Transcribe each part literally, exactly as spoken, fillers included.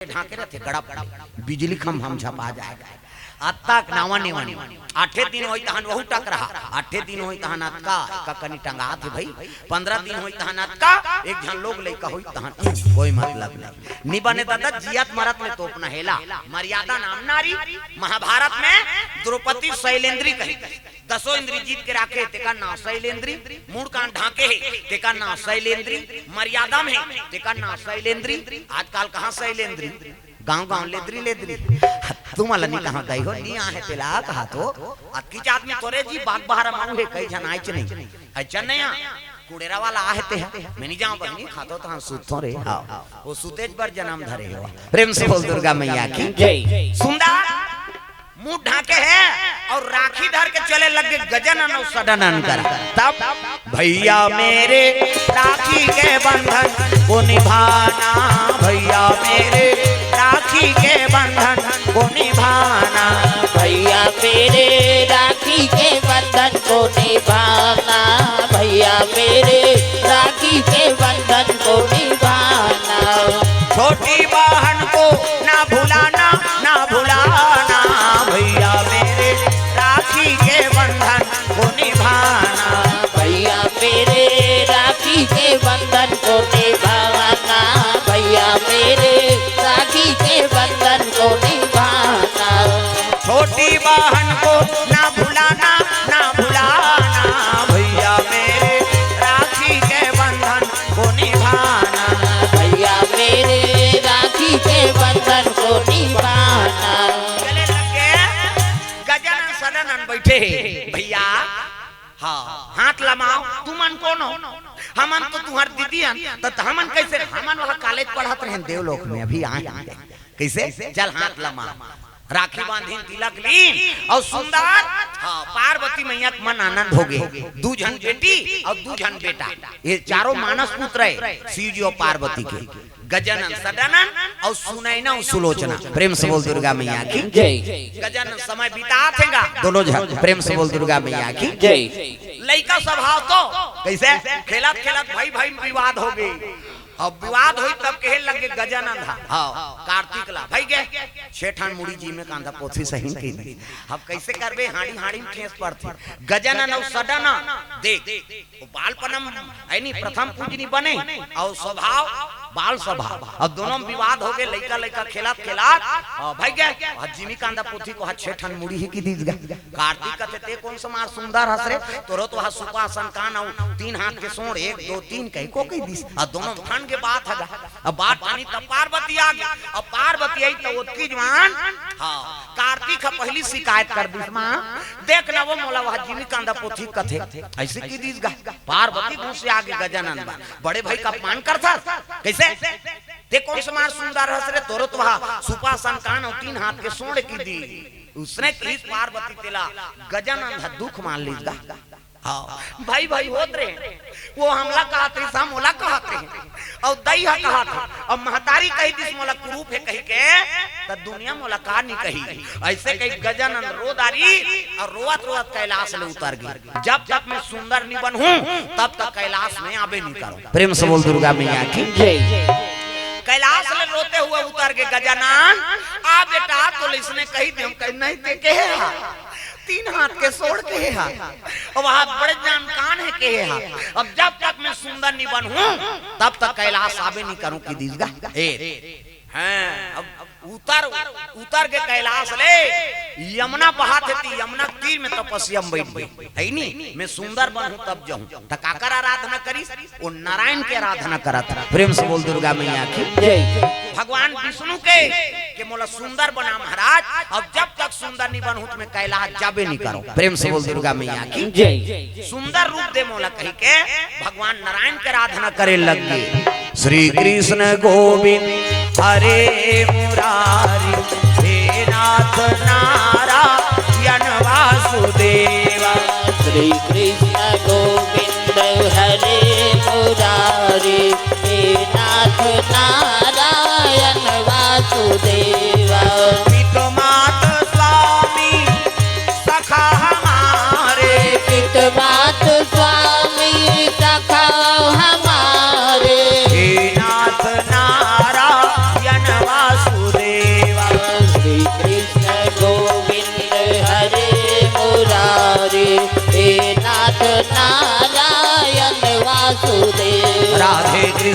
ढांके रथे, गड़प, बिजली खम्भा म झपा जाय। अतका नावा नेवा नेवा। आठे दिन होई तहन वहू टकरहा, आठे दिन होई तहन अतका, एका कनी टंगात हे भई, पंद्रह दिन होई तहन अतका, एक झन लोग लइका होई तहन, कोई मतलब नहीं। नी बने दादा, जियत मरत में तोपना हे ला। मर्यादा नाम नारी, महाभारत में द्रौपदी शैलेंद्री कही, दसों इंद्री जीत के राखे, तेकर नाव शैलेंद्री, मूड़ कान ढांके हे, तेकर नाव शैलेंद्री, मर्यादा में हे, तेकर नाव शैलेंद्री। आजकल कहाँ शैलेंद्री? गांव गांव लेदरी लेदरी। तुमन ला नी कहा गई हो, नी आहे तेला कहा तो। अतकीच आदमी तोरे जी बाग बहारा माऊ हे, कई झन आइच नहीं। अच्छा नहीं आ। कुड़ेरा वाला आहे ते हे। मैं नी जांव बहिनी, खातो तहां सुतथों रे। हाँ। वो सुतेच बर जनम धरे हो। प्रेम से बोल दुर्गा मैया की। जय। सुंदर मुंह ढांके हे अउ राखी धर के चले लगे गजानन अउ सदानंद करा। तब भैया मेरे राखी के बंधन को निभाना, भैया मेरे राखी के बंधन को निभाना। भैया मेरे राखी के बंधन को निभाना, भैया मेरे राखी के बंधन को निभाना। छोटी बहन को ना भुलाना, ना भुलाना, भैया मेरे राखी के बंधन को निभाना। भैया मेरे राखी के बंधन को निभाना, भैया मेरे राखी के बंधन को निभाना। छोटी बहन को ना भुलाना, ना भुलाना, भैया मेरे राखी के बंधन को निभाना। भैया मेरे राखी के बंधन को निभाना। चले लगे, गजानन सदानंद बैठे हे। भैया, हाँ, हाथ लमाओ, तुमन कोन हो? हमन तो तुंहर दीदी हन, त हमन कैसे? हमन वहाँ कॉलेज पढ़त रहेन देवलोक में, अभी आए हन। कैसे? चल हाथ लमा। राखी बांधिन, तिलक लीन अउ सुंदर, हाँ, पार्वती मैया के मन आनंद होगे। दू झन बेटी अउ दू झन बेटा, ये चारों मानस पुत्र हे शिव जी अउ पार्वती के। गजानन, सदानंद अउ सुनैना अउ सुलोचना। प्रेम से बोल दुर्गा मैया की। जय। गजानन समय बितात हे गा। दोनों झन प्रेम से बोल दुर्गा मैया की। जय। लइका स्वभाव तो कैसे? खेलत खेलत भाई भाई में विवाद होगे। अब विवाद होई तब कहे लगे गजानन हा, हाँ, कार्तिक ला, भाई गे, छे ठन मुड़ी जी में कांदा पोथी सही कही दी। अब कैसे करबे, हाड़ी हाड़ी में ठेस पड़थे। गजानन अउ सदानंद, देख, वो बालपनम, है नी, प्रथम पूजनी बने, अउ स्वभाव, बाल स्वभाव। अब दोनों में विवाद होगे, लइका लइका खेलत खेलत, अउ भाई गे, अउ जिमी कांदा पोथी को हा छे ठन मुड़ी ही कही दीस गा। कार्तिक कथे, ते कोन समार सुंदर हस रे, तोरो तो हा सुपा असन कान अउ तीन हाथ के सोंड़, एक, दो, तीन कही को कही दीस। अउ दोनों ठन के बात हगा। अब बात आनी तब पार्वती आगे। अब पार्वती आई त ओतकी जवान, हाँ, कार्तिक ह पहिली शिकायत कर दीस, माँ, देख ना वो मोला वह जिमी कांदा पोथी कथे, ऐसे कही दीस गा। पार्वती गुस्सिया गे गजानन बर, बड़े भाई का अपमान करथस, कैसे? ते कोन समार सुंदर हस रे, तोरो तो वह सुपा असन कान अउ तीन हाथ के सोंड़ कही दीस। उसने कहिस पार्वती तेला, गजानन ह दुख मान लीस गा। हाँ, भाई भाई होत रहे। वो हमला कहत रहिस, हम ओला कहत रहे। अउ दई ह कहत हे। अउ महतारी कही दिस मोला कुरूप हे कही के, त दुनिया मोला का नी कही। ऐसे कही गजानन रो डारिस अउ रोवत रोवत कैलाश ले उतर गे। जब तक मैं सुंदर नी बनहूं, तब तक कैलाश में आबे नी करूं। प्रेम से बोल दुर्गा मैया की। जय। कैलाश ले रोते हुए उतर गे गजानन। आ बेटा, तोले इसने कही दे, हम कही नहीं ते कहे हा। तीन हाथ के सोंड़ कहे हा, अउ वहाँ बड़े जान कान हे कहे हा। अब जब तक मैं सुंदर नी बनहूं, तब तक कैलाश आबे नी करूं कही दीस गा। ए, हाँ, अब उतर, उतर गे कैलाश ले, यमुना बहत हे ती यमुना के तीर में तपस्या में बैठ गे। है नी, मैं सुंदर बनहूं तब जाहूं। त काकर आराधना करिस? वो नारायण के आराधना करत हे। प्रेम से बोल दुर्गा मैया की। जय। भगवान विष्णु के, के मोला सुंदर बना महाराज, अब जब तक सुंदर नी बनहूं त मैं कैलाश जाबे नी करूं। प्रेम से बोल दुर्गा मैया की। जय। सुंदर रूप दे मोला कही के भगवान नारायण के आराधना करे लग गे। श्री कृष्ण गोविंद हरे मुरारी, हे नाथ नारायण वासुदेवा। श्री कृष्ण गोविंद हरे मुरारी, हे नाथ नारायण वासुदेवा। पित मात स्वामी सखा हमारे, पित मात स्वामी सखा हमारे। हे नाथ नारायण वासु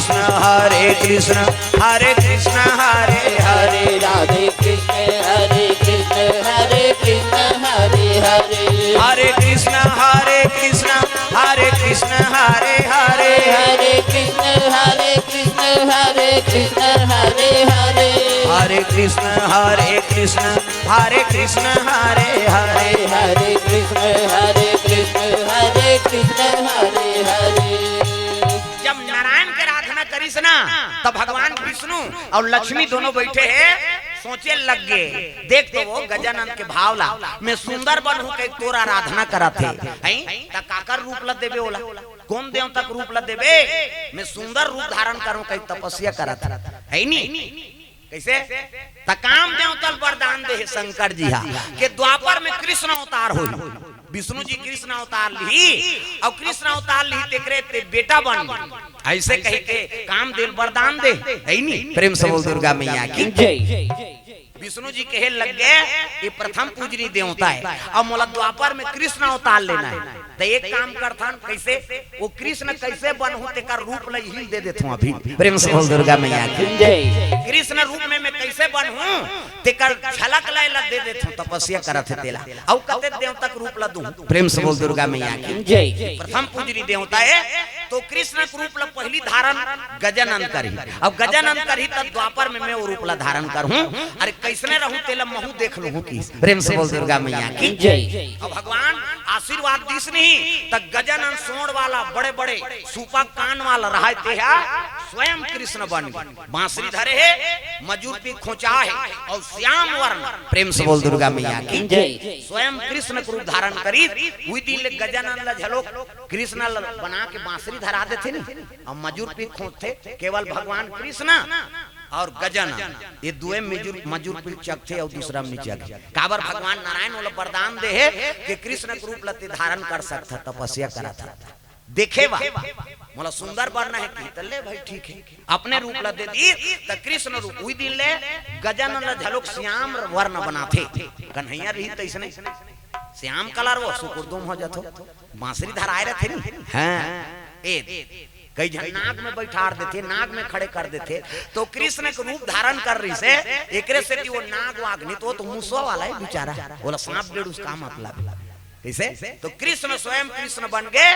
कृष्ण हरे कृष्ण, हरे कृष्ण हरे हरे। हरे राधे कृष्ण, हरे कृष्ण, हरे कृष्ण, हरे हरे। हरे कृष्ण हरे कृष्ण, हरे कृष्ण हरे हरे। हरे कृष्ण, हरे कृष्ण, हरे कृष्ण, हरे हरे। हरे कृष्ण हरे कृष्ण, हरे कृष्ण हरे हरे। हरे कृष्ण, हरे कृष्ण, हरे कृष्ण, हरे हरे। जब नारायण के आराधना करिस ना, तब भगवान विष्णु अउ लक्ष्मी दोनों बइठे हे, सोचे लग गे। देख तो वो गजानन के भाव ला, मैं सुंदर बनहूं कहिके तोर आराधना करत हे, हैं? त काकर रूप ला देबे ओला? कोन देवता के रूप ला देबे? मैं सुंदर रूप धारण करहूं कहिके तपस्या करत हे, हइ नी? कइसे? त काम देवता ल वरदान दे हे शंकर जी हा, के द्वापर में कृष्ण अवतार होही। विष्णु जी कृष्ण अवतार लिही, अउ कृष्ण अवतार लिही तेकरे ते बेटा बन, अइसे कहिके काम दे ल वरदान दे, हइ नी? प्रेम से बोल दुर्गा मैया की। जय। विष्णु जी कहे लग गे, ये प्रथम पूजनीय देवता हे, अब मोला द्वापर में कृष्ण अवतार लेना हे। त एक काम करथन, कइसे? वो कृष्ण कइसे बनहूं तेकर रूप ल इही ल दे देथंव अभी। प्रेम से बोल दुर्गा मैया की। जय। कृष्ण रूप में मैं कइसे बनहूं तेकर झलक ल एला दे देथंव, तपस्या करत हे तेला। अउ कते देवता के रूप ल दूं? प्रेम से बोल दुर्गा मैया की। जय। प्रथम पूजनीय देवता हे, तो कृष्ण के रूप ल पहिली धारण गजानन करही। अब गजानन करही त द्वापर में मैं वो रूप ल धारण करहूं। अरे कइसने रहूं तेला महूं देख लूहूं कि। प्रेम से बोल दुर्गा मैया की। जय। अब भगवान आशीर्वाद दिस नहीं, त गजानन सोंड़ वाला, बड़े-बड़े सूपा कान वाला रहय, तेहा स्वयं कृष्ण बन गे। बांसुरी धरे हे, मजूर पीर खोंचा हे, अउ श्याम वर्ण। प्रेम से बोल दुर्गा मैया की। जय। स्वयं कृष्ण के रूप धारण करिस, उही दिन ले गजानन ल घलो कृष्ण ल बना के बांसुरी धरा देथे नी, अउ मजूर पीर खोंचथे, केवल भगवान कृष्ण अउ गजानन, ये दुए मजूर, मजूर पीर चघथे अउ दूसरा म नइ चघे। काबर भगवान नारायण ओला वरदान दे हे कि कृष्ण के रूप ल ते धारण कर सकथस, तपस्या करत हस। देखे बा, मोला सुंदर बनना हे कि त ले भाई ठीक हे, अपने रूप ल दे दिस, त कृष्ण रूप उही दिन ले गजानन ल घलोक श्याम वर्ण बनाथे। कन्हैया रही त अइसने श्याम कलर वो सुकुरदुम हो जाथो। बांसुरी धराय रथे नी। हां। ए, कई झन नाग में बइठार देथे, नाग में खड़े कर देथे, तो कृष्ण के रूप धारण कर रहिस हे, एकरे सेती वो नाग वाग नहीं तो, तो मुसवा वाला हे बेचारा, ओला सांप बेड़ूस का मतलब। कइसे? तो कृष्ण स्वयं कृष्ण बन गे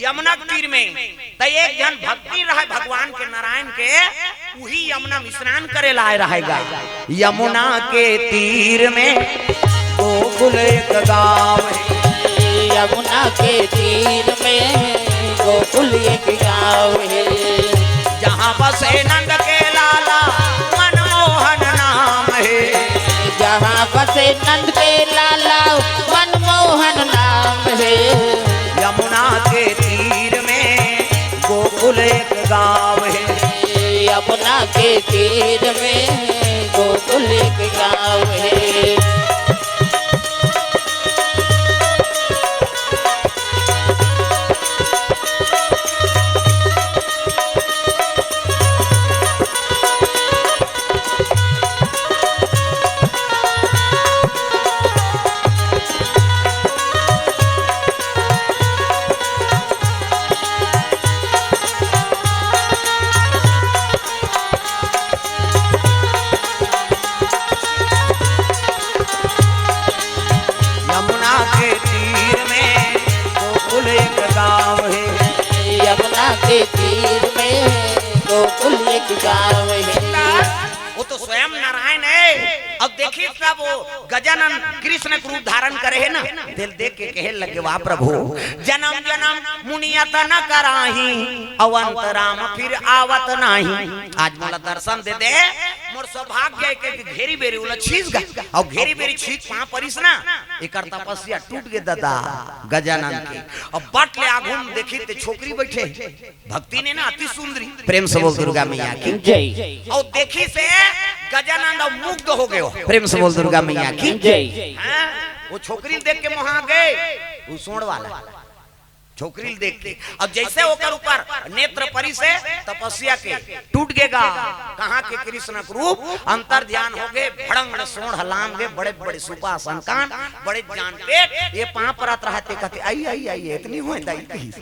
यमुना के तीर में। त एक झन भक्तिन रहय भगवान के, नारायण के, उही यमुना में स्नान करे ल आय रहय गा। यमुना के तीर में गोकुल एक गाँव हे। यमुना के तीर में गोकुल एक गाँव हे। जहाँ बसे नंद के लाला मनमोहन नाम हे। जहाँ बसे नंद के लाला मनमोहन नाम हे। यमुना के तीर में गोकुल एक गाँव हे। यमुना के तीर में गोकुल एक गाँव हे। यमुना के तीर में गोकुल एक गाँव हे। यमुना के तीर में गोकुल एक गाँव हे। वो तो स्वयं नारायण हे। अब देखिस तब वो गजानन कृष्ण के रूप धारण करे हे ना, तेला देख के कहे लगे, "वाह प्रभु, जनम जनम मुनि अतन कराही, अवंत राम फिर आवत नाही।" आज मोला दर्शन दे दे, मोर सौभाग्य हे के घेरी बेरी ओला छींच गा, अउ घेरी बेरी छींच पाँव परिस ना, एकर तपस्या टूट गे ददा गजानन के। अब बट ले आघू म देखिस ते छोकरी बइठे हे, भक्तिन हे ना अति सुंदरी। प्रेम से बोल दुर्गा मैया की। जय। अउ देखिस हे गजानन अउ मुग्ध हो गे। प्रेम से बोल दुर्गा मैया की। जय। हां, वो छोकरी ल देख के मोहा गे, वो सोंड़ वाला छोकरी ल देख के। अब जइसे ओकर ऊपर नेत्र परिस हे तपस्या के, टूट गे गा। कहाँ के कृष्ण के रूप, अंतर ध्यान हो गे, भड़ंग सोंड़ लाम गे, बड़े बड़े सुपा असन कान, बड़े जान पेट, ये पाँव परत रहय ते कहथे, "आई, आई, आई, एतनी होय दाई," कहिस।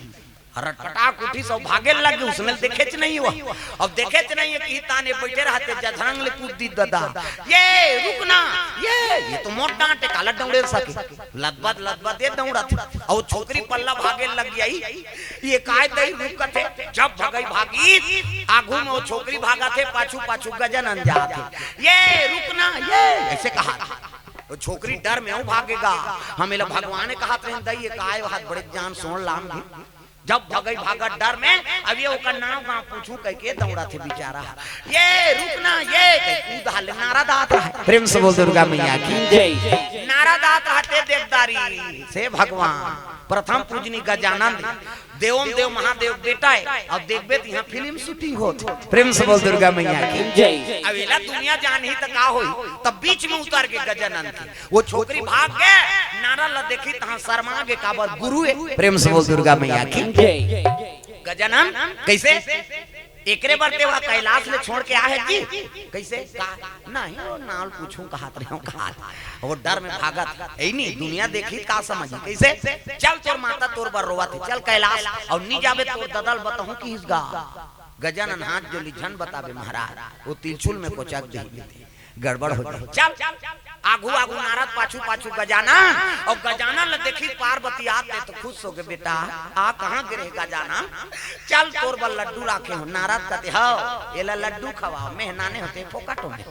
रटपटाक उठिस अउ भागे लग गे, उसने देखेच नहीं हुआ। अब देखेच नहीं हे कि ताने बइठे रहते, जधरंग ले कूद दी ददा। ये रुकना, ये, ये तो मोर डांट हे, काला दौड़े सके। लदबद, लदबद ये दौड़त हे। अउ छोकरी पल्ला भागे लग गई। ये काय दई रुकत हे, जब भगई भागी, आगू में वो छोकरी भागत हे, पाछू, पाछू गजानन जात हे। ये रुकना, ये, ऐसे कहा। वो छोकरी डर में हूँ भागेगा। हम एला भगवान कहत रहे, दई ये काय हाथ बड़े जान सोन लाम भी। जब भगई भागत डर में, अब ये ओकर नाव गाँव पूछू कह के दौड़त हे बेचारा। ये रुकना, ये कह कूद हाले नारा दात रहे। प्रेम से बोल दुर्गा मैया की जय। नारा दात रहते देवदारी से भगवान प्रथम पूजनी गजानन देवम देव महादेव बेटा हे। अब देखबे त यहाँ फिल्म शूटिंग होत। प्रेम से बोल दुर्गा मैया की जय। अब एला दुनिया जानही त का होई, तब बीच में उतर के गजानन के वो छोकरी भाग गे, नारा ल देखी तहाँ शर्मा गे, काबर गुरु हे। प्रेम से बोल दुर्गा मैया की जय। गजानन कैसे? एकरे बर तेवा कैलाश ले छोड़ के आहे जी। कैसे? का? नहीं, वो नाल पूछूं कहत रहे हो, कहत। वो डर में भागत। ए नी, दुनिया देखी का समझी? कैसे? चल तोर माता तोर बर रोवत हे, चल कैलाश। अउ नी जाबे तोर ददा ल बताहूं किहिस गा। गजानन हाथ जोली, झन बताबे महाराज, वो तिलछुल में कोचक दे। गड़बड़ हो जाही। चल, आगू आगू नारद, पाछू पाछू गजानन। अउ गजानन ल देखिस पार्वती आत हे त खुश होगे, बेटा, आ कहाँ गे रहे गजानन? चल, तोर बर लड्डू राखे हो। नारद कथे, हव, एला लड्डू खवाव, में नाने होतेंव फोकट में।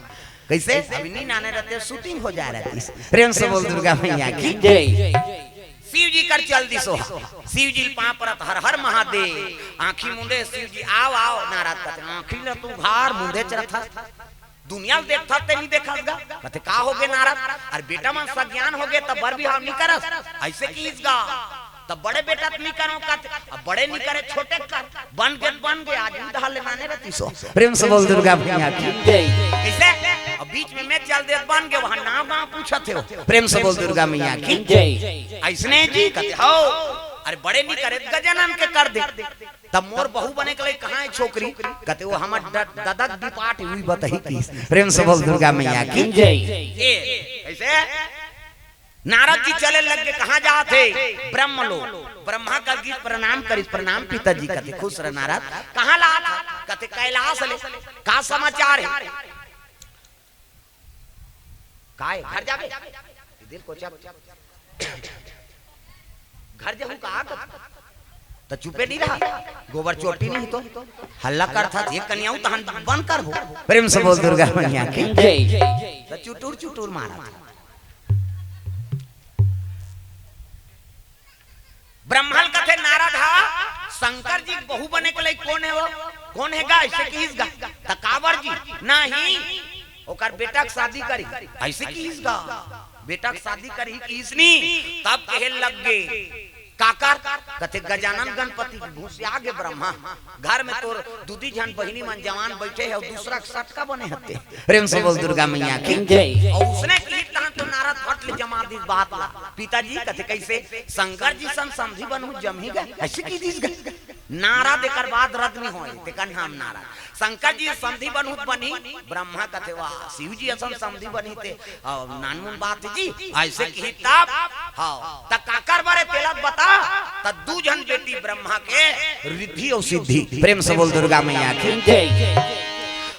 कैसे? अभी नी नाने रहते, शूटिंग हो जाय रहतिस। प्रेम से बोल दुर्गा मैया की जय। शिव जी कर चल दिस ओ। शिव जी पाँव परत, हर हर महादेव। आँखी मूंदे शिव जी, आव, आव। नारद कथे, आँखी ल तू उघार, मूंदेच रथस। दुनिया ल देखथस ते नी देखस गा। कथे, का होगे नारद? अरे बेटा मन सज्ञान होगे, त बर बिहाव नी करस। अइसे किहिस गा। त बड़े बेटा त नी करों कथे, अब बड़े नी करे, छोटे कर। बन गे, बन गे, आज भी दहा ले नाने रहतिस ओ। प्रेम से बोल दुर्गा मैया की जय। कैसे? अब बीच में में चल दे, बन गे, वहाँ नाव गाँव पूछत हे ओ। प्रेम से बोल दुर्गा मैया की जय। अइसने जी कथे, हव। अरे बड़े नी करे, गजानन के कर दे। तब मोर बहू बने के लइक कहाँ हे छोकरी? कथे, वो हमर द-, ददा के डिपार्ट हे, उही बताही किहिस। प्रेम से बोल दुर्गा मैया की जय। ए, ऐसे नारद जी चले लग गे, कहाँ जात हे? ब्रह्म लोक। ब्रह्मा कर गिस, प्रणाम करिस, प्रणाम पिताजी। कथे, खुश रह नारद। कहाँ ल आत हस? कथे, कैलाश ले। का समाचार हे? काय? घर जाबे? दिल कोचक। घर जहू का? त चुपे नी रहा। गोबर चोटी नी तो। हल्ला करथस, एक कनियाऊ तहन बंद करबो। प्रेम से बोल दुर्गा मैया की जय। त चुटुर चुटुर मारत। ब्रह्मा ल कथे नारद हा, शंकर जी के बहू बने के लइक कोन हे ओ? कोन हे गा? अइसे किहिस गा। त काबर जी? नहीं, ओकर बेटा के शादी करही। अइसे किहिस गा। बेटा के शादी करही किहिस नी, तब कहे लग गे, काकर? कथे, गजानन गणपति के। घुसिया गे ब्रह्मा। घर में तोर दू दी झन बहिनी मन जवान बइठे हे अउ दूसरा के सटका बने हते। प्रेम से बोल दुर्गा मैया की जय। अउ उसने किहिस तहन तो नारद फट ले जमा दिस बात ला। पिताजी कथे, कैसे? शंकर जी सन समधी बनहूँ जमही गा, अइसे किहि दिस गा। नारद एकर बाद रद नी होय, तेकर नाम नारद। शंकर जी समधी बनहूँ त बनही, ब्रह्मा कथे, वाह, शिव जी असन समधी बनही ते अउ नानमुन बात जी, अइसे किहिस तब। हव, त काकर बर हे तेला बता। त दू झन बेटी ब्रह्मा के, रिद्धि अउ सिद्धि। प्रेम से बोल दुर्गा मैया की जय।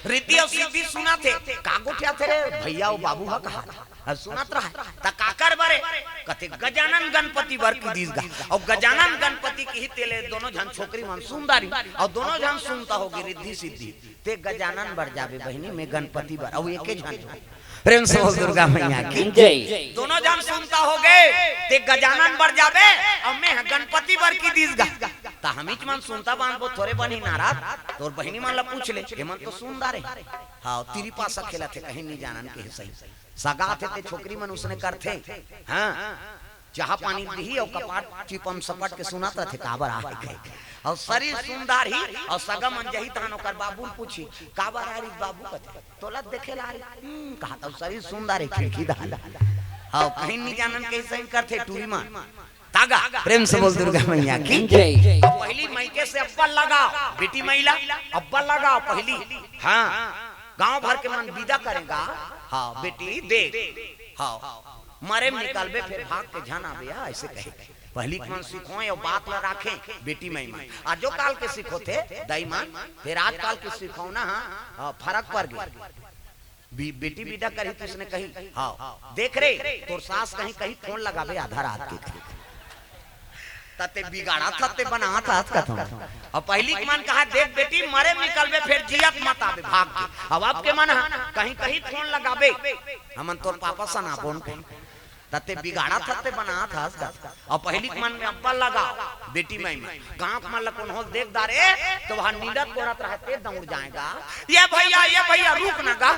रिद्धि अउ सिद्धि सुनत हे, का गोठियाथे रे भइया अउ बाबू हा कहा। अउ सुनत रहा, त काकर बर हे? कथे, गजानन गणपति बर किहि दिस गा। अउ गजानन गणपति किहिस तेले दोनों झन छोकरी मन सुंदरी, अउ दोनों झन सुनता होगे रिद्धि सिद्धि। ते गजानन बर जाबे बहिनी, में गणपति बर, अउ एके झन। प्रेम से बोल दुर्गा मैया की जय। दोनों झन सुनता होगे, ते गजानन बर जाबे, अउ में गणपति बर किहि दिस गा। त हमीच मन सुनता बांधबो, थोरे बनही नारद, तोर बहिनी मन ला पूछ ले, एमन तो सुनता रहे। हाँ, तिरिपा सखेला थे, कहीं नी जानन के सही। सगा थे ते छोकरी मन उसने करथे। हाँ। चाहा पानी दिही अउ कपाट चिपम सपट के सुनत रथे, काबर आहे कहे। अउ शरीर सुंदर ही, अउ सगा मन जही तहन ओकर बाबू ल पूछी, काबर आ रही बाबू कथे, तोला देखे ला आ रही। हम्म, कहा त शरीर सुंदर हे, खिड़की दान। अउ कहीं नी जानन के सही करथे टूरी मन। तागा, प्रेम से बोल दुर्गा मैया की जय। अउ पहली मइके से अब्बल लगाव, बेटी महिला अब्बल लगाव पहली। हाँ, गांव भर के मन विदा करेगा। हाँ, बेटी दे। हाँ, मरे में निकालबे, फिर भाग के झन आबे, अइसे कहे। पहिली के मन सिखोय अउ बात ल राखे बेटी माई मन। आजो काल के सिखोथे दाई मन, फेर आज काल के सिखौना ह, अ, फरक पर गे। बी-, बेटी बिदा करही त इसने कही, "हाँ, देख रे, तोर सास कहीं, कहीं फोन लगाबे आधा रात के कहीं।" त ते बिगाड़त हस, ते बनावत हस कथों। अउ पहिली के मन कहा, "देख बेटी, मरे निकलबे, फेर जियत मत आबे भाग के।" अउ अब के मन ह, "कहीं, कहीं फोन लगाबे, हमन तोर पापा सनाबोन कहीं।" त ते बिगाड़त हस, ते बनावत हस कथों। अउ पहिली के मन में अब्बल लगाव, बेटी माई मन। गाँव के मन ल कोनो देख डारे, त वहाँ नींदत कोड़त रहय, ते दौड़ जाय गा, "ये भैया, ये भैया, रुक ना गा,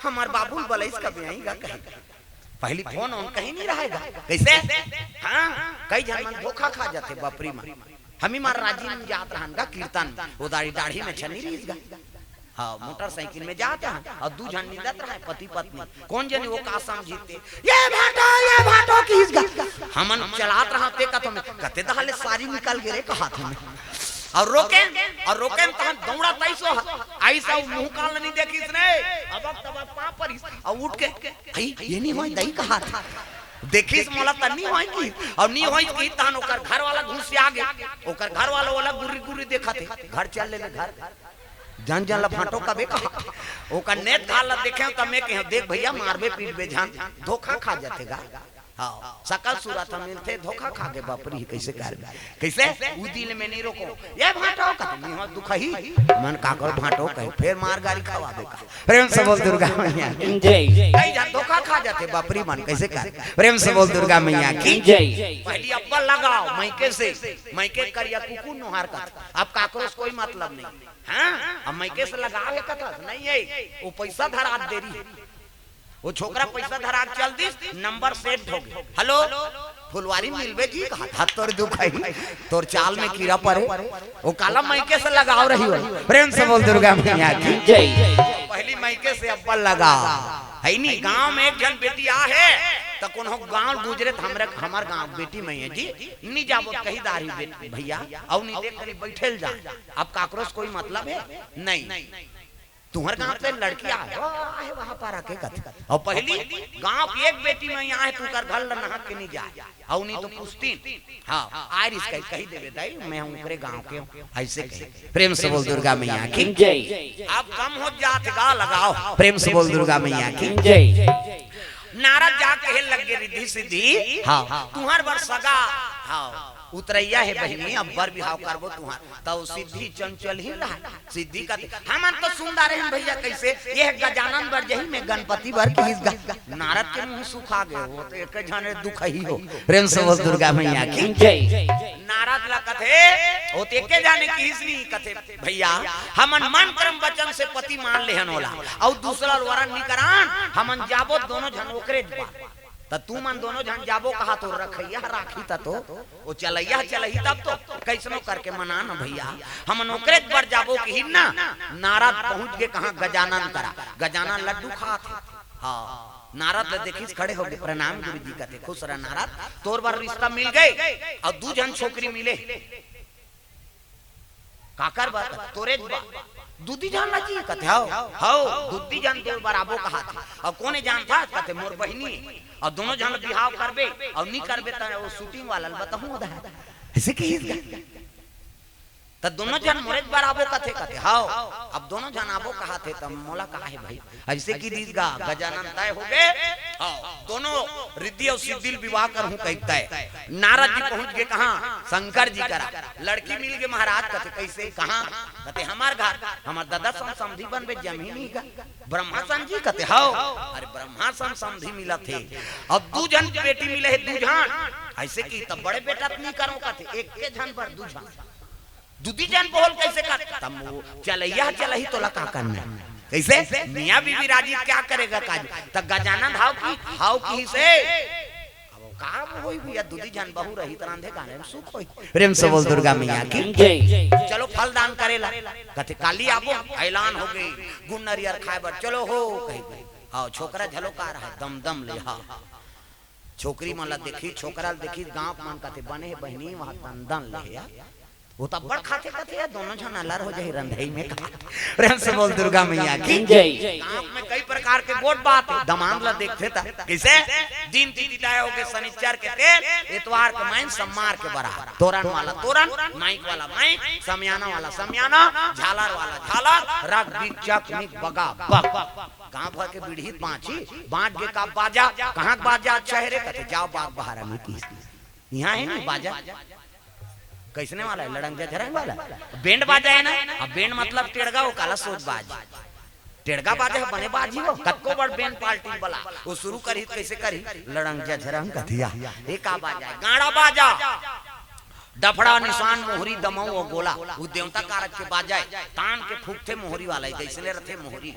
हमर बाबू ल बलइस कबे आही गा," कही। पहिली फोन ओन कहीं नइ रहय गा। कइसे? हाँ, कई झन मन धोखा खा जाथे बपरी मन। हमी मन राजिम जात रहन गा कीर्तन, ओ दाढ़ी, दाढ़ी में छन्नी रहिस गा। हाँ, मोटरसाइकिल में जात रहन अउ दू झन निंदत रहय पति पत्नी। कोन जनी ओ का समझिस ते, "ये भाटो, ये भाटो," किहिस गा। हमन चलात रहन ते कथों में, कते दहा ले सारी निकल गे रे कहाथों में। अउ रोकेन, अउ रोकेन तहन दौड़त आइस ओ ह, आइस अउ मुँह कान ल नइ देखिस रे, अबक तबक पाँव परिस अउ उठ के, "हई, ये नइ होय दाई," कहाथे। देखिस मोला त नइ होय कि, अउ नइ होय कि तहन ओकर घर वाला घुसिया गे, ओकर घर वाला ओला गुर्री गुर्री देखत हे, "घर चल ले, ले घर।" जन जन ल भाटो कबे कहा। ओकर नेत घाल ल देखेंव त में कहेंव, "देख भैया, मारबे पीटबे झन, धोखा खा जाथे गा।" हाँ, सकल सूरत ह मिलथे, धोखा खा गे बपरी, कइसे करबे? कइसे? उ दिल में नइ रोकों, "ये भाटो कथे, नइ होय दुखही, मन काकर भाटो कहे, फेर मार गारी खवाबे का।" प्रेम से बोल दुर्गा मैया की। जय। कई झन धोखा खा जाथे बपरी मन, कइसे करबे? प्रेम से बोल दुर्गा मैया की। जय। पहिली अब्बल लगाव, मइके से, मइके करिया कुकुर नोहर कथे, अब काकरो से कोई मतलब नइ। हाँ, अब मइके से लगाव हे कथस, नइ हे, ओ पइसा धरा देरी। ओ छोकरा पइसा धरा के चल दिस, नंबर सेट हो गे। "हेलो, फुलवारी मिलबे जी?" कहा, "धत तोर दुखही, तोर चाल में कीरा परे।" ओ काला मइके से लगाव रही हो। प्रेम से बोल दुर्गा मैया की। जय। पहिली मइके से अब्बल लगाव। हइ नी, गाँव में एक झन बेटी आहे, त कोनो गाँव गुजरे त हमरे, हमर गाँव बेटी मइया जी, नइ जाबो त कही डारही बेटी भैया, अउ नइ देख करी बइठे ल जा। अब काकरो से कोई मतलब हे? नइ। तुँहर गाँव के लड़की आहे, "वाह, आहे वहाँ पारा के," कथे। अउ पहिली गाँव के एक बेटी मइया आहे, त ओकर घर ल नहा के नइ जाय, अउ नइ तो पूछतिन। हाँ, आय रिहिस कही, कही देबे दाई, में ओकरे गाँव के हँव, अइसे कही। प्रेम से बोल दुर्गा मैया की। जय। अब कम हो जात गा लगाव। प्रेम से बोल दुर्गा मैया की। जय। नारद जा कहे लग गे रिद्धि सिद्धि, हाँ। तुँहर बर सगा, हाँ, उतरइया हे बहिनी, अब बर बिहाव करबो तुँहर। त ओ सिद्धि चंचल ही रहय। सिद्धि कथे, "हमन तो सुंदर हन भैया, कइसे? ये गजानन बर जही, में गणपति बर," किहिस गा। नारद के मुँह सुखा गे, ओ तो एक झन दुखही हो। प्रेम से बोल दुर्गा मैया की। जय। नारद ला कथे, ओ तो एक झन किहिस नी, कथे, "भैया, हमन मन क्रम वचन से पति मान लेहन ओला, अउ दूसरा ल वरन नइ करान, हमन जाबो दोनों झन ओकरे बर।" त तुमन दोनों झन जाबो कहा तो रखइया ह राखही त तो, ओ चलइया ह चलही तब तो, कइसनो करके मना न भैया, हमन ओकरे बर जाबो किहिन ना। नारद पहुँच गे कहाँ? गजानन करा। गजानन लड्डू खात हे। हाँ, नारद ल देखिस खड़े हो गे, "प्रणाम गुरुजी," कथे, "खुश रह नारद, तोर बर रिश्ता मिल गे, अउ दू झन छोकरी मिले।" "काकर बर?" "तोरे बर।" "दुद्दी झन ला जी?" कथे, "हव, हव, दुद्दी झन तोर बर आबो कहाथे।" "अउ कोने जानथस?" कथे, "मोर बहिनी हे। अउ दोनों झन बिहाव करबे, अउ नी करबे त ओ shooting वाला ल बताहूँ ओदा।" अइसे कहिस गा। "त दोनों झन मोरे बर आबो कथे?" कथे, "हव, अब दोनों झन आबो कहाथे, त मोला का हे भाई?" अइसे कहि दिस गा, गजानन तय हो गे। हाँ, दोनों रिद्धि अउ सिद्धि ल बिहाव करहूँ कहिके तय। नारद जी पहुँच गे कहाँ? शंकर जी करा। लड़की मिल गे महाराज, कथे, "कइसे? कहाँ?" कथे, "हमर घर।" "हमर ददा सन समधी बनबे, जमही नहीं गा?" "ब्रह्मा सन जी?" कथे, "हव।" "अरे ब्रह्मा सन समधी मिलत हे, अब दू झन बेटी मिले हे, दू झन, अइसे कही त बड़े बेटा त नहीं करों," कथे, "एके झन बर दू झन।" "दुद्दी झन बोल कइसे कर?" "तब वो चलइया चलही, तोला का करना हे?" कइसे? "मियाँ बीवी राजी, क्या करेगा काजी?" त गजानन हव कि, हव किहिसे। अब का होई भैया, दुद्दी झन बहू रही त रांधे खाने में सुख होई। प्रेम से बोल दुर्गा मैया की। जय। चलो फल दान करे ला। कथे, "काली आबो, ऐलान हो गे, गुड़ नरियर खाए बर, चलो हो," कही। अउ छोकरा झलो का रहा, दम दम ले, हाँ। छोकरी मन ला देखी, छोकरा ला देखी, गाँव के मन कथे, "बने हे बहिनी, वहाँ दन दन ले हे यार।" वो तो अब्बड़ खाथे कथे, ये दोनों झन अलर हो जाही रंधई में कहा। प्रेम से बोल दुर्गा मैया की जय। गांव में कई प्रकार के गोठ बात हे, दमांद ला देखथे त कइसे दिन तिथि तय होके शनिचर के तेल, एतवार के माइन सम्मार के बरात, तोरन वाला तोरन, माइक वाला माइक, समियाना वाला समियाना, झालर वाला झालर, रग बिग चक मिक बगा बग। गांव भर के बिड़हित बांची, बांट गे का बाजा, कहां के बाजा अच्छा हे रे, कथे जाव बाग बहारा में पीस। इहां हे नहीं बाजा। कइसने वाला हे? लड़ंग झझरंग वाला। बैंड बाजा हे ना? अब बैंड मतलब टेड़गा, वो काला सोज बाज। टेड़गा बाजा हे, बने बाजी हो। कतको बड़ बैंड पार्टी बला, वो शुरू करही त कइसे करही? लड़ंग झझरंग कथिया। ये का बाजा हे? गाड़ा बाजा। डफड़ा, निसान, मोहरी, दमऊ अउ गोला, वो देवता कारज के बाजा हे। तान के फूंकथे मोहरी वाला, जइसने रथे मोहरी।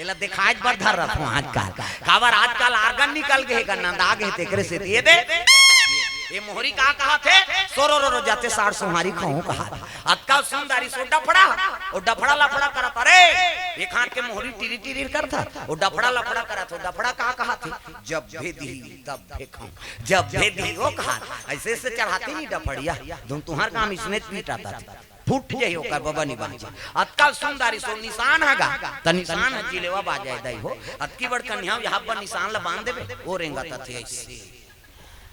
एला देखायच बर धर रथों आजकल। काबर आजकल आर्गन निकल गे हे, गन्ना दाग हे, तेकरे से दिए दे। ये मोहरी का कहाथे? सोरो रो रो जाथे साढ़ सोहारी खाऊं कहा। अतका सुंदरी सो डफड़ा, वो डफड़ा लफड़ा करत, अरे, एक हाथ के मोहरी टिरी टिरी करत, वो डफड़ा लफड़ा करत, वो डफड़ा का कहाथे? जब भेदी तब फेंकूं, जब भेदी वो कहा। अइसे से चढ़ाथे नहीं डफड़िया, तुम तुम्हार काम इसने पीटा था। फूट जाही ओकर बबा निबांचे। अतका सुंदर सो निसान हगा, त निसान ह जिलेवा बाजा हे दाई हो। अतकी बड़ कन्या यहाँ पर निसान ला बांध देबे, वो रेंगत थे अइसे।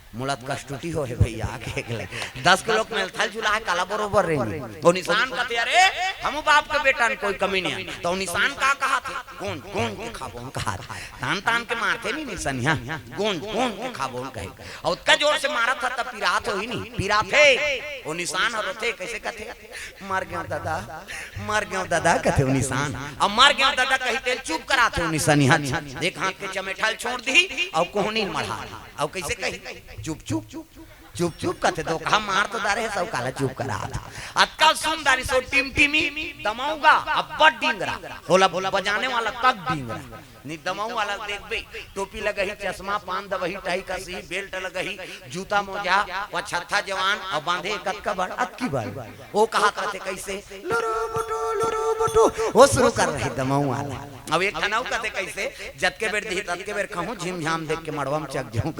मुड़त कष्टुटी हो हे भैया, आके एक ले। दस किलो के मेलथल झुला हे, काला बरोबर रेंगे। वो निसान कथे, अरे, हमू बाप के बेटा न, कोई कमी नहीं हे। त वो निसान का कहाथे? गोंज, गोंज के खाबो हम कहाथे। तान तान के मारथे नहीं निसनिया, गोंज, गोंज के खाबो हम कहे। अउ ओतका जोर से मारत ह, तब पिरात होही नहीं, पिराथे। वो निसान ह रोथे, कइसे कथे? मर गेंव दादा, मर गेंव दादा, कथे वो निसान। अब मर गेंव दादा कही तेल चुप कराथे वो निसनिया। एक हाथ के चमेठा ल छोड़ दिही, अउ कोहनी ल मढ़ा। अउ कइसे कही? चुप, चुप, चुप, चुप, चुप, कथे तो कहा मार तो डारे हे, सब काला चुप कराथे। अतका सुंदर सो टिमटिमी दमऊ गा, अब्बड़ डिंगरा। ओला, ओला बजाने वाला तक डिंगरा। नहीं दमऊ वाला देखबे, टोपी लगही, चश्मा, पान दबही, टाई कसही, बेल्ट लगही, जूता मोजा, पछत्था जवान, अउ बांधे कतका बड़, अतकी बड़। वो कहात रथे कइसे? लुरु बुटु, लुरु बुटु। वो शुरू कर रहे दमऊ वाला। अब एक ठन अउ कथे कइसे? जतके बेर दिही, ततके बेर खाहूं, झिमझाम देख के मड़वा में चघ जाहूं।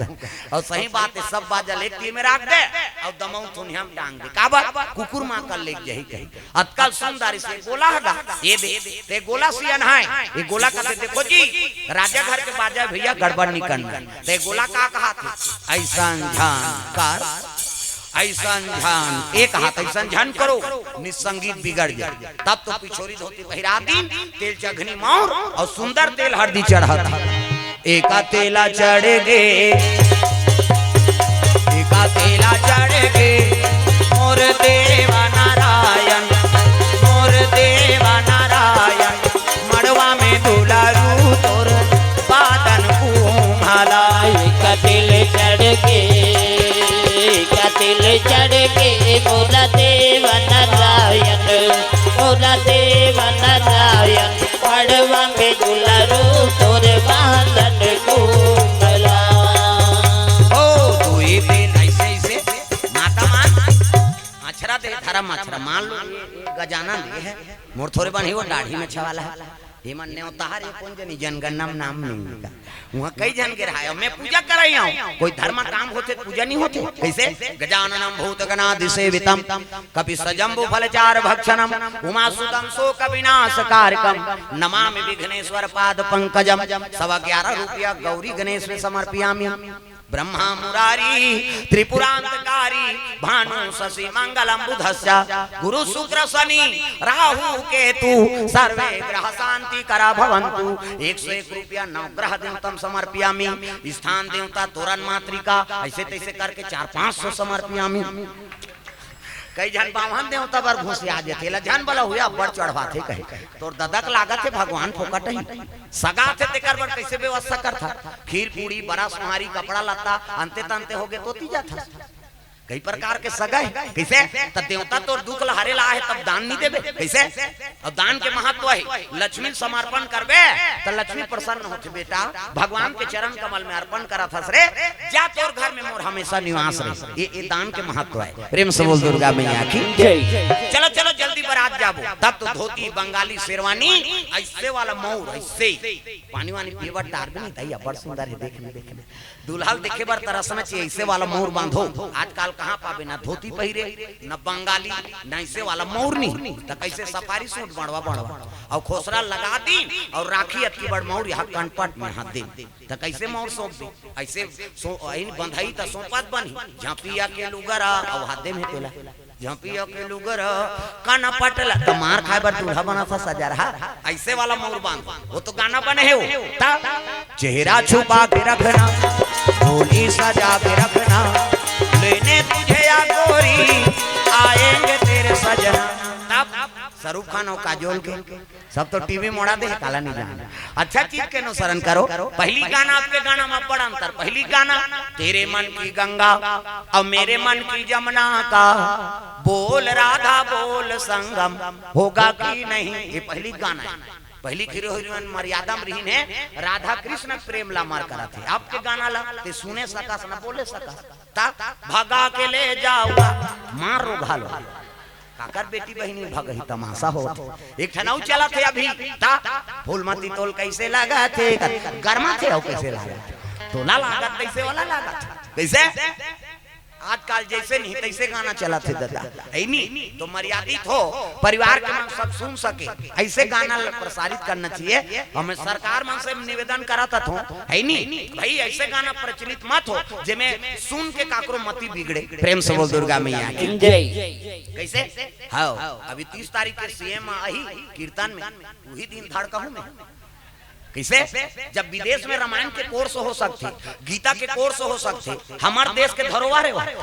अउ सही बात हे, सब बाजा ल एक तीर में राख दे, अउ दमऊ थुनिया में टांग दे। काबर? कुकुर मां कर लेके जाही कही। अतका सुंदर से गोला हगा, ये दे, ते गोला सियन हे, ये गोला कथे, देखो जी, राजा घर के बाजा भैया, गड़बड़ नहीं करना। ते गोला का कहाथे? अइसन झन कर, अइसन झन, एक हाथ अइसन झन करो, निसंगीत बिगड़ जाए। तब तो पिछोरी धोती पहिरा दिन, तेल चघनी मौर अउ सुंदर तेल हरदी चढ़त। एका तेला चढ़ गे, एका तेला चढ़ गे, मोर देवा नारायण, मोर देवा नारायण, मड़वा में दुलारू तोर पादन कुम्हला। एक तिल चढ़ के, एक तिल चढ़ के, मोला देव नारायण, मोला देव नारायण, मड़वा में दुलारू तोर पादन कुम्हला। ओ, दुई बेर अइसे, अइसे, माता मान, अछरा दे, धरम अछरा, मान लो, ये, ये गजानन ये हे, मोर थोरे बन ही वो दाढ़ी में छवाला हे। ये मन नेवता हर, ये कोन जनी जनगणना में नाम नहीं लिखा। उहां कई झन गे रहाय, मैं पूजा करई आंव। कोई धर्म काम होथे, पूजा नहीं होथे। कइसे? गजाननम भूत गणादि सेवितम, कपि सजम्बु फल चार भक्षणम, उमा सुतम शोक विनाश कारकम, नमामि विघ्नेश्वर पाद पंकजम। सवा ग्यारह रुपया गौरी गणेश में समर्पयामि। ब्रह्मा मुरारी त्रिपुरांतकारी, भानु शशि मंगलम बुधस्य, गुरु शुक्र शनि राहु केतु, सर्वे ग्रह शांति करा भवंतु। एक सौ एक रुपया नवग्रह देवतम समर्पयामि। स्थान देवता तोरन मातृका, अइसे तइसे करके चार पांच सौ समर्पयामि। कई झन बाम्हन देवता बर घुसिया जेथे, एला झन बला हुआ, अब्बड़ चढ़वाथे कहे। तोर ददा के लागत हे भगवान फोकट ही। सगा थे तेकर बर कइसे व्यवस्था करथा? खीर पूड़ी, बरा सोहारी, कपड़ा लत्ता, अंते तंते होगे तो ती जाथा। कई प्रकार के सगा हे। कइसे? त देवता तोर दुख ल हरे ला हे, तब दान नहीं देबे। कइसे? अउ दान के महत्व हे, लक्ष्मी ल समर्पण करबे, त लक्ष्मी प्रसन्न होथे बेटा। भगवान के चरण कमल में अर्पण करत हस रे, जा तोर घर में मोर हमेशा निवास रहे। ये, ये दान के महत्व हे। प्रेम से बोल दुर्गा मैया की जय। चलो चलो जल्दी बरात जाबो। तब तो धोती, बंगाली शेरवानी, ऐसे वाला मौर, ऐसे पानी वानी पीए बर डार भी नहीं था, अब्बड़ सुंदर हे, देख ले, देख ले। दूल्हा ल देखे बर तरसना चाहिए, ऐसे वाला मौर बांधो। आजकल कहाँ पाबे, ना धोती पहिरे, ना बंगाली, ना ऐसे वाला मौर नहीं, त कैसे सफारी सूट बड़वा बड़वा, अउ खोसरा लगा दी, अउ राखी अतकी बड़ मौर यहाँ कनपट में हाथ दे, त कैसे मौर सौंप दे? ऐसे सो-, ऐन बंधई त सौंपत बनही, झपिया के लुगरा, अउ हाथ दे में तेला। झपिया के लुगरा, कनपट ल, त मार खाए बर दूल्हा बना सा सजा रहा, ऐसे वाला मौर बांध, वो तो गाना बने हे वो। ता, चेहरा छुपा के रखना, डोली सजा के रखना, लेने तुझे या गोरी, आएंगे तेरे सजना। तब शाहरुख खान अउ काजोल के सब तो टीवी मोड़ा दे हे, काला नहीं जान। अच्छा चीज के अनुसरण करो। पहली गाना, आपके गाना में बड़ा अंतर। पहली गाना, तेरे मन की गंगा और मेरे मन की जमुना का, बोल राधा बोल संगम होगा कि नहीं, ये पहली गाना हे। पहली हीरो हीरोइन मर्यादा में रहिन हे, राधा कृष्ण प्रेम ला मर करत हे। आपके गाना ला ते सुने सकस न बोले सकस, ता भगा के ले जाऊंगा, मार रो घालो। काकर बेटी बहिनी भगही तमाशा होत। एक ठन अउ चलत हे अभी, ता फूलमती तोल कैसे लागत हे, गरमा थे अउ कैसे लागत हे, तोला लागत कैसे वाला लागत हे। कैसे? आजकल जैसे नहीं तैसे गाना चलत हे दादा, है नी? तो मर्यादित हो, परिवार के मन सब सुन सके, ऐसे गाना ल प्रसारित करना चाहिए। हमें सरकार मन से निवेदन करत हथों, है नी? भाई ऐसे गाना प्रचलित मत हो, जेमे सुन के काकरो मति बिगड़े। प्रेम से बोल दुर्गा मैया की। जय। कैसे? हाँ, अभी तीस तारीख के सीएम आही कीर्तन में, वही दिन धड़कहूं मैं। कैसे? जब विदेश में रामायण के कोर्स हो सकथे, गीता के कोर्स हो सकथे, हमर देश के धरोहर हे वो। प्रेम